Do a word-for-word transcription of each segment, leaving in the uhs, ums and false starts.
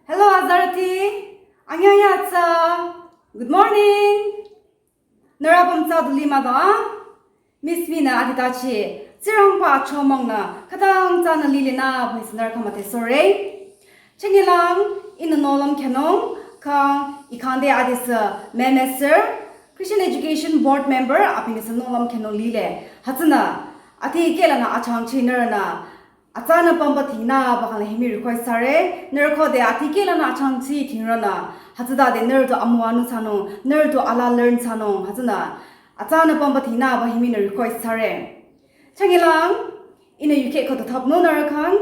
Hello, azarüti. Anyanya tsa. Good morning. Nührü apüm tsa du lima da. Miss Mina aditachi. Tsingrangba chomong nü. Khütang tsa nü lili nü püisi nührü khamate sore. Chengilang, ihnü nohlüm khenung, kang, ikhangde adisü, memesir, Christian Education Board member, apinisü nohlüm khenung lile. Hütsünü, ati kehlanü achangchi nührünü, atsanü pamba thingnü, bakhanü himi request thsare, nührü khode ati kehlanü achangchi thingrünü, hütsütade nührü tu amüwanung thsanung, nührü tu ala learn thsanung, hütsünü, atsanü pamba thingnü, ba himinü request thsare. Chengilang, ihnü yukheh khüdu thapnü nührü khyang,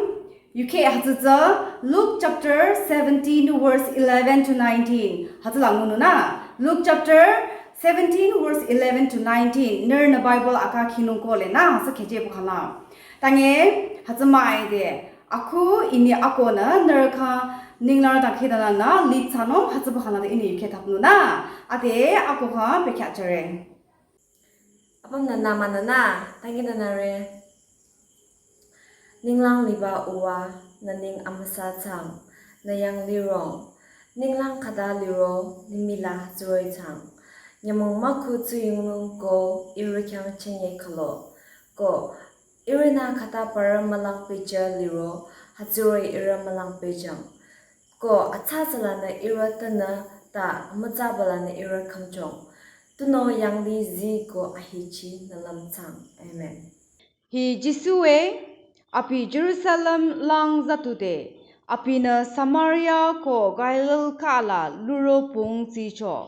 yukheh hütsütsü, Luke chapter seventeen verse eleven to nineteen. Hütsüla ngununü, Luke chapter seventeen verse eleven to nineteen. Nührünü Bible aka khinung kohle nü, hütsü khehje pü khala. Tange, hütsü mah-i de, akhu ini akonü, nührü khyang, ninglang dangkhidangnangnü, lead thsanung, hütsü pü khala de ihnü yukheh thapnünü, ade, ako khyang, bekhyah jüre. Apüm nü nü mah nü nü, tangi nü nüre. Ninglang liba uwa, nü neng amüsa thsang, nü yang lirong. Ninglang khüta liro, limih la hütsüroh-i thsang. Nyümong mükhu tsuyongnung ko, ihrü khyang chenye khülo. Ko, ihrünü khüta parü mülang pehjü liro, hütsüroh-i ihrü mülang pehjüng. Ko atsa salanü ihrü tünü ta amütsa balanü ihrü khümchong. Tunüo yanglih zii ko ahechi nü lümthsang. Amen. Hi Jisu-e, abi Jerusalem lang zatude, abinü Samaria ko Galil kala luro pung tsicho.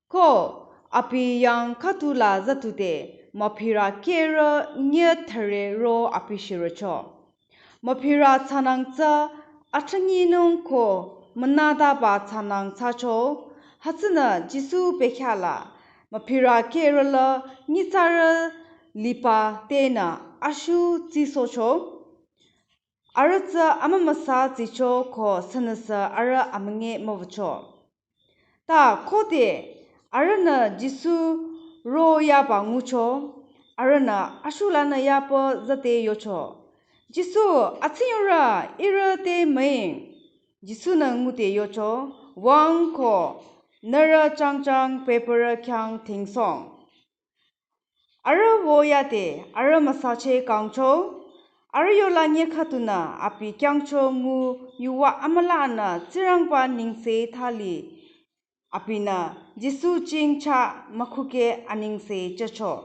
Ko abi yang khüdula zatude, müphira kehrü nyü thüre ro abi shirücho. Müphira thsanang tsü athrünyinung ko münüdaba thsanang thsacho, hütsünü Jisu bekhyah la, müphira kehrü la nyitsarü liba tenü ashu tsisohcho, arüh tsü amümüsa tsicho ko sünüsü arüh amünge müwücho. Ta khode arühnü Jisu ro yaba ngucho, arühnü ashulanü yapü züte yocho. Jisu, atsingyurü, ihrü te müing. Jisu-nü ngude yocho, wüng ko, nührü jangjang pehpürü khyang dhingsong. Arüh wüyade, arüh müsacheh kangcho, arüh yola nyü khüdunü abi kyangcho ngu yuva amülanü Tsingrangba nengse thali. Abinü Jisu jingchah mükhuke anengse jücho.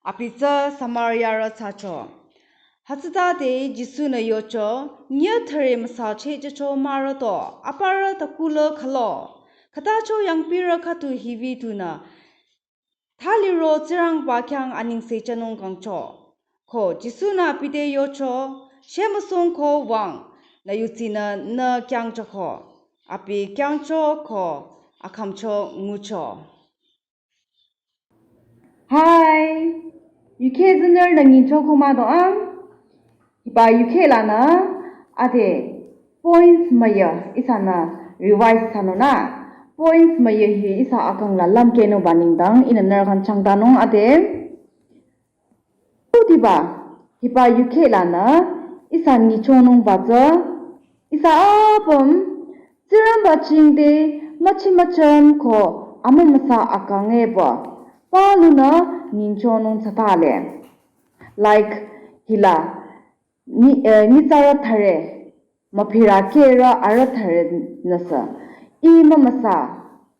Abi tsü Samariarü thsacho. Hütsütade Jisu-nü yocho, nyü thüre müsacheh jücho mahrüto, aparü takula khülo. Khütacho yangpirü khüdu hivi dunü, thali ro Tsingrangba khyang anengse jünung kangcho. Ko Jisu-nü abi te yocho, shemüsung ko wüng, nü yudsinü nü kyangchoko. Abi kyangcho ko akhümcho ngucho. Hi, yukheh tsünü nü nginchoko mah do ang. Hiba yukheh lanü, ade, points müyü, ihsanü revise thsanunü. Points müyü hi ihsa akang la lümkehnungba nengdang, ihnü nührü khyang changtanung ade. Tudiba, hiba yukheh lanü, ihsa nyichonungba tsü, ihsa apüm, Tsingrangba jingte, müchi mücham ko, amümüsa akang eba, palunü nyichonung thsatale. Like, hila, nyi, eh, nyitsarü thüre, müphira kehrü arüh thüre nüsü. Ih mümüsa,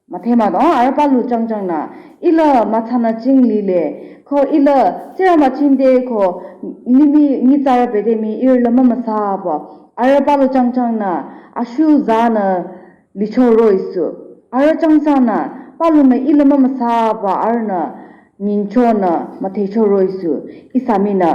müdhe mah do, arüh palu jangjangnü. Ih la müthsanü jing lile, ko ih la Tsingrangba jingte ko limih nyitsarü bete mii ih la mümüsaba. Arüh palu jangjangnü, ashu zanü licho roh-i sü. Arüh jangjangnü, palunü ih la mümüsaba, arühnü nyichonü, müdhecho roh-i sü. Ihsa mii nü.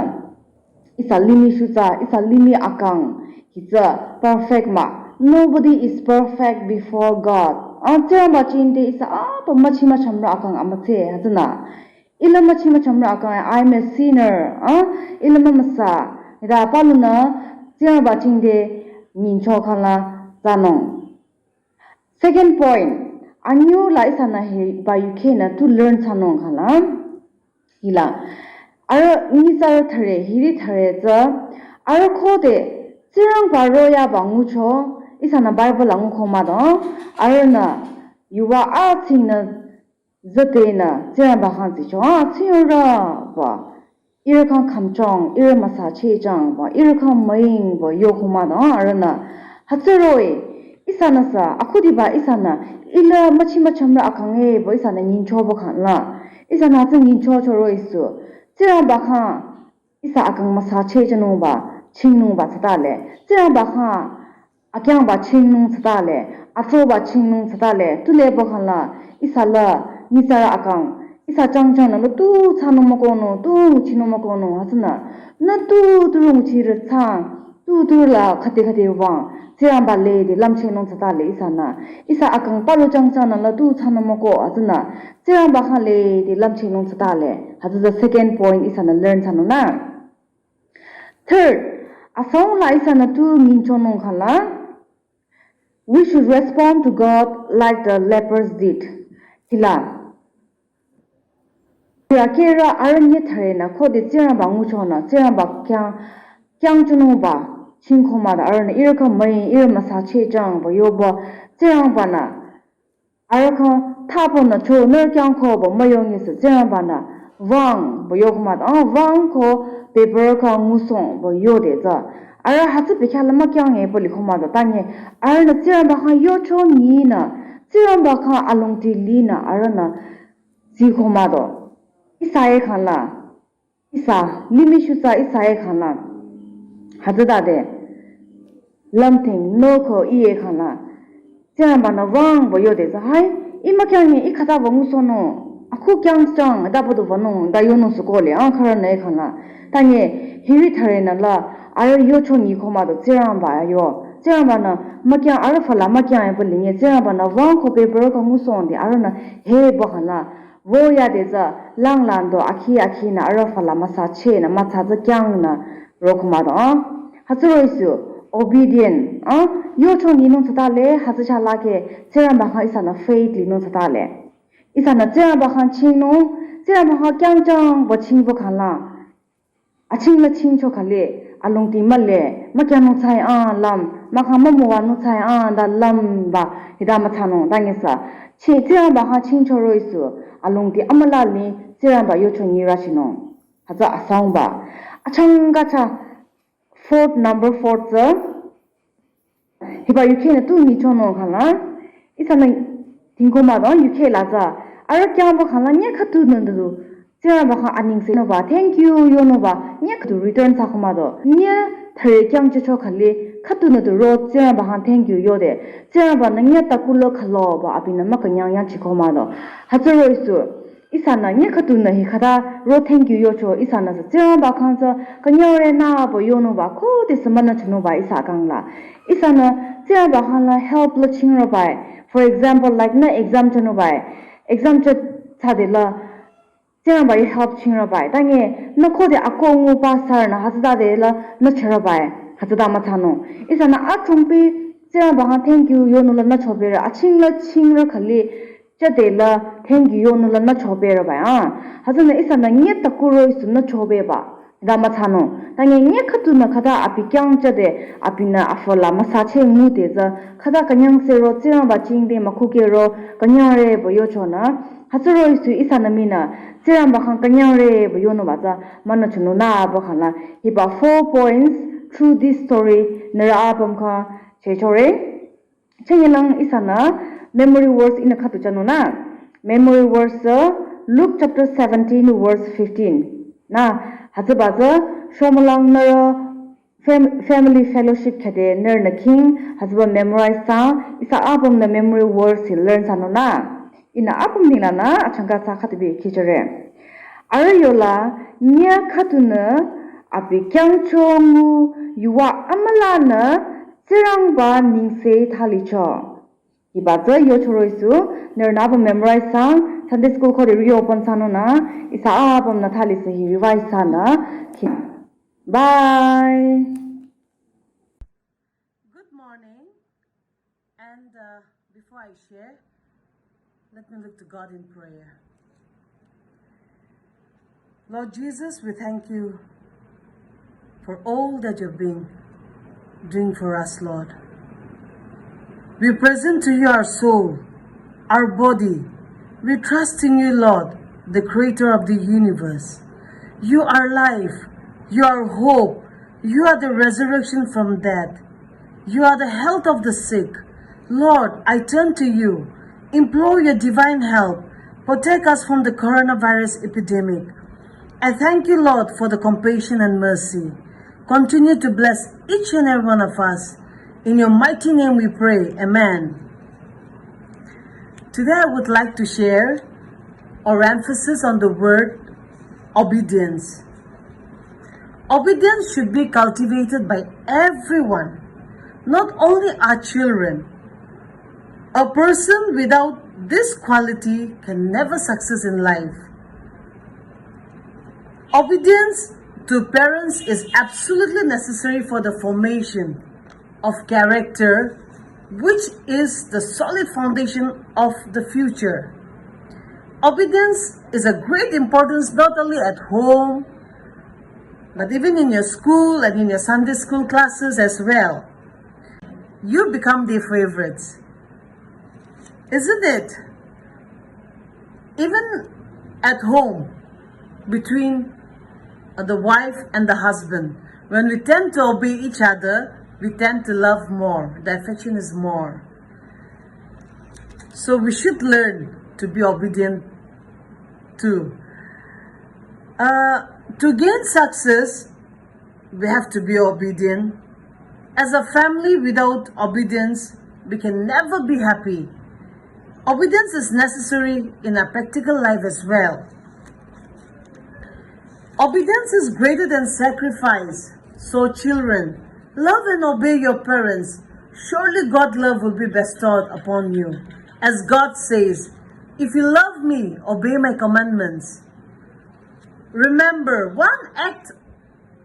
Ihsa limih shutsa, ihsa limih akang, hitsü perfect mah. Nobody is perfect before God. Ah, Tsingrangba jingte ihsa apüm müchi müchamrü akang amütse, hütsünü. Ih la müchi müchamrü akang, I'm a sinner. Ah, ih la mümüsa. Hita palunü, Tsingrangba jingte nyicho khala thsanung. Second point, anyüla ihsanü hiba yukheh nü tu learn thsanung khala. Hila, arüh nyitsarü thüre, hiri thüre tsü, arüh khode, Tsingrangba ro yaba ngucho, Ihsanü Bible la nguko mah do, arühnü yuva atsing nü zütenü Tsingrangba khyang tsicho, a, Tsingrangba, ihrü khyang khümchong, ihrü müsachehchangba, ihrü khyang müingba yoko mah do, arühnü. Hütsüroh-i, ihsanü sü, akhudiba ihsanü, ila müchi müchamrü akang eba ihsanü nyingchoba khangla. Ihsanü hütsü nyingchocho roh-i sü, Tsingrangba khyang ihsa akang müsachehchanungba, chingnungba tsütale. Tsingrangba khyang akyangba chingnung tsütale, atsoba chingnung tsütale, tu leba khangla, ihsa la, nyitsarü akang, ihsa changchang nü la tu thsanung mükohnung, tu nguchinung mükohnung, hütsünü, nü tu turu nguchirü thsang, tu turu la khüde khüde wüng, Tsingrangba lede lümchehnung tsütale ihsanü, ihsa akang palu changchang nü la tu thsanung mükoh, hütsünü, Tsingrangba khyang lede lümchehnung tsütale, hütsü the second point ihsanü learn thsanung nü. Third, asang la ihsanü tu nyingchonung khangla, we should respond to God like the lepers did. Hila. Hila kera arüh nyitsarünü khode Tsingrangba nguchonü, Tsingrangba khyang, khyang chonungba, chingko mah do arühnü, ihrü khyang müi, ihrü müsachehchangba, yoba, Tsingrangba nü, arüh khyang thapünü cho nührü khyang koba müyongi sü Tsingrangba nü wüngba yoko mah do, a, wüng ko bebürü khyang ngusongba yode tsü. Arüh hütsü bekhyah la mükyange pü liko mah do, tange, arühnü Tsingrangba khyang yocho nyinü, Tsingrangba khyang alongdi linü, arühnü ziko mah do. Ihsa e khangla. Ihsa, limih shutsa ihsa e khangla. Hütsütade. Lümthing, noko i e khangla. Tsingrangba nü wüngba yode tsü hai, i mükyange i khataba ngusohnung, akhu kyangchang, daba du wünung, da yonung sü kohle, a, khürünü e khangla. Tange, hiri tharünü la, arüh yocho nyiko mah do, Tsingrangba yo. Tsingrangba nü, mükyang arüh fü la, mükyange pü linge, Tsingrangba nü wüng ko bebürü khyang ngusongde, arühnü, heba khangla. Wo yade tsü langlang do akhi akhinü arüh fü la müsachehnü mütsa tsü kyangnü roko mah do, a. Hütsüroh-i sü obedient, a, yocho nyinung tsütale, hütsü chalake Tsingrangba khyang ihsanü faith linung tsütale. Ihsanü Tsingrangba khyang chingnung, Tsingrangba khyang kyangchangba chingba khangla. Aching la chingcho khale, alongdi mühle, mükyangnung tsai a lüm, mahkhang mümüwanung tsai a da lümba, hita müthsanung, tange sü. Chi, Tsingrangba khyang chingcho roh-i sü, alongdi amüla li, Tsingrangba yocho nyi rüchinung. Hütsü asangba. Achangka cha, fourth, number four tsü, hiba U K nü tu nyichonung khangla. Ihsanü tingko mah do U K la tsü. Arüh kyangba khangla nye khüdunü du. Tsingrangba khyang anengse nüba. Thank you yonüba. Nye khüdu return thsako mah do. Nye thare kyangchocho khale. Khüdunü du ro Tsingrangba khyang thank you yode. Tsingrangba nü nye takulo khaloba abinü mükünyang yangchiko mah do. Hütsüroh-i sü. Ihsanü nye khüdunü hi khata ro thank you yocho, ihsanü sü Tsingrangba khyang tsü künyangre nüba yonüba, khode sü münü chonüba ihsa kangla. Ihsanü Tsingrangba khyang la help la chingro bai. For example, like nü exam chonübai. Exam cho thsade la Tsingrangba yo help chingro bai. Tange nü khode ako nguba sürünü hütsütade la nü choro bai. Hütsüta müthsanung. Ihsanü achungpi Tsingrangba khyang thank you yonü la nü chobere. Aching la chingro khale chade la thank you yonü la nü chobere bai, a. Hütsünü ihsanü nye takuro-i sü nü chobeba. Da müthsanung. Tange nye khüdunü khata abi kyang chade abinü afü la müsacheh ngude tsü. Khata künyangse ro Tsingrangba chingde mükhukeh ro künyangreba yochonü. Hütsüroh-i sü ihsanü minü Tsingrangba khyang künyangreba yonüba tsü münü chonung nüba khangla. Hiba four points through this story nührü apüm khyang chehchore. Chenyelang ihsanü memory verse ihnü khüdu chanung nü. Memory verse, uh, Luke chapter seventeen, verse fifteen. Nü, hütsüba tsü, shomülang nührü fam-, family fellowship khede nührünü king, hütsüba memorize thsa, ihsa apümnü memory verse hi learn thsanung nü. Ihnü apüm ninglanü achangka thsa khüdubi khichore. Arüh yola, nye khüdunü abi kyangcho ngu yuva amülanü Tsingrangba nengse thalicho. Hiba tsü yochoro-i sü, nührünü apüm memorize thsa, Sunday school khode reopen thsanung nü, ihsa apümnü thali sü hi revise thsanü, ki-, bye. Good morning. And uh, before I share, let me look to God in prayer. Lord Jesus, we thank you for all that you've been doing for us, Lord. We present to you our soul, our body. We trust in you, Lord, the creator of the universe. You are life, you are hope, you are the resurrection from death, you are the health of the sick. Lord, I turn to you, implore your divine help, protect us from the coronavirus epidemic. I thank you, Lord, for the compassion and mercy. Continue to bless each and every one of us. In your mighty name we pray. Amen. Today I would like to share our emphasis on the word obedience. Obedience should be cultivated by everyone, not only our children. A person without this quality can never success in life. Obedience to parents is absolutely necessary for the formation of character, which is the solid foundation of the future. Obedience is a great importance not only at home, but even in your school and in your Sunday school classes as well. You become their favorites, isn't it? Even at home, between uh, the wife and the husband, when we tend to obey each other, we tend to love more. The affection is more. So we should learn to be obedient too. Uh, to gain success, we have to be obedient. As a family without obedience, we can never be happy. Obedience is necessary in our practical life as well. Obedience is greater than sacrifice. So, children, love and obey your parents. Surely God's love will be bestowed upon you. As God says, "If you love me, obey my commandments." Remember, one act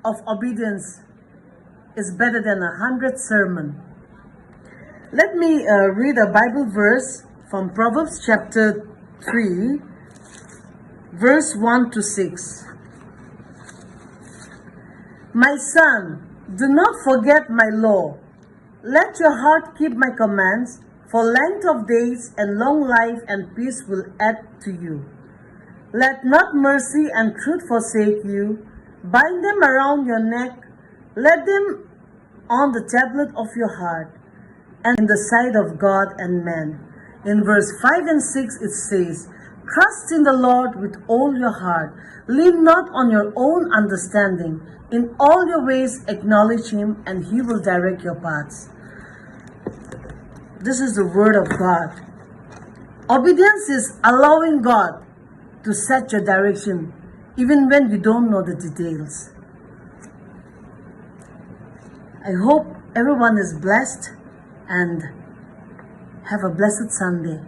of obedience is better than a hundred sermon. Let me uh, read a Bible verse from Proverbs chapter three, verse one to six. "My son, do not forget my law. Let your heart keep my commands, for length of days and long life and peace will add to you. Let not mercy and truth forsake you. Bind them around your neck. Let them on the tablet of your heart, and in the sight of God and men." In verse five and six it says, "Trust in the Lord with all your heart. Lean not on your own understanding. In all your ways acknowledge him, and he will direct your paths." This is the word of God. Obedience is allowing God to set your direction even when you don't know the details. I hope everyone is blessed and have a blessed Sunday.